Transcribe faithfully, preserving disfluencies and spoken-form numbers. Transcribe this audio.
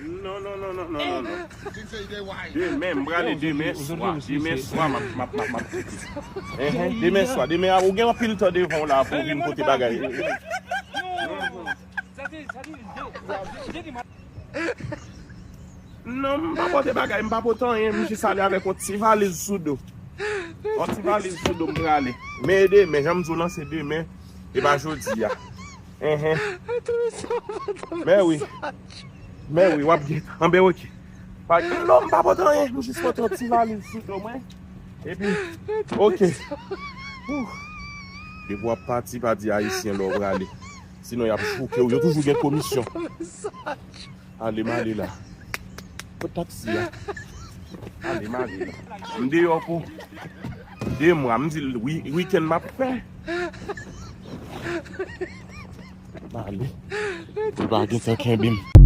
Non, non, non, non, non, non, non. Demen, m prale demen swa. Demen swa, m ap, m ap, m ap, m ap tcheke. Enhen, demen swa. Demen, ou gen anpil tan devan w la pou w vin pote bagay. Non, m pa pote bagay, m pa pote anyen, m jis ale avèk yon ti valiz sou do. Yon ti valiz sou do, m prale. Men demen, jan m di w lan, se demen, e pa jodi a. Enhen. Men wi. Men wi, w ap gen. Anben, oke. Pa gen, non, m pa pote anyen, m jis pote yon ti valiz sou do mwen. Epi, oke. Ouh. Depi w ap pati, pa di Ayisyen lè w prale. Sinon, y ap jouke w. Yo toujou gen komisyon. Ale, m ale la. Kot taksi a? Ale, m ale la. M deyò pou de mwa. M di l wi-, wikenn m ap fè. M ale. Li pa gen tan kenbe m.